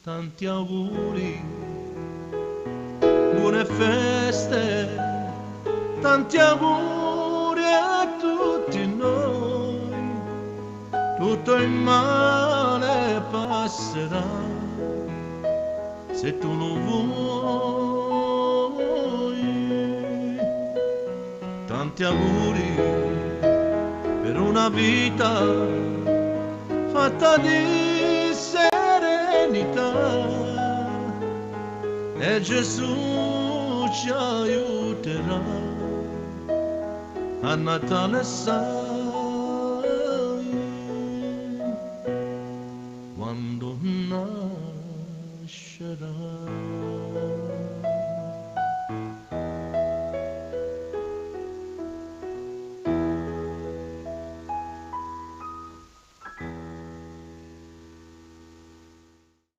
Tanti auguri, buone feste, tanti auguri a tutti noi. Tutto il male passerà se tu lo vuoi. Tanti auguri per una vita fatta di serenità e Gesù ci aiuterà a Natale sai quando nascerà.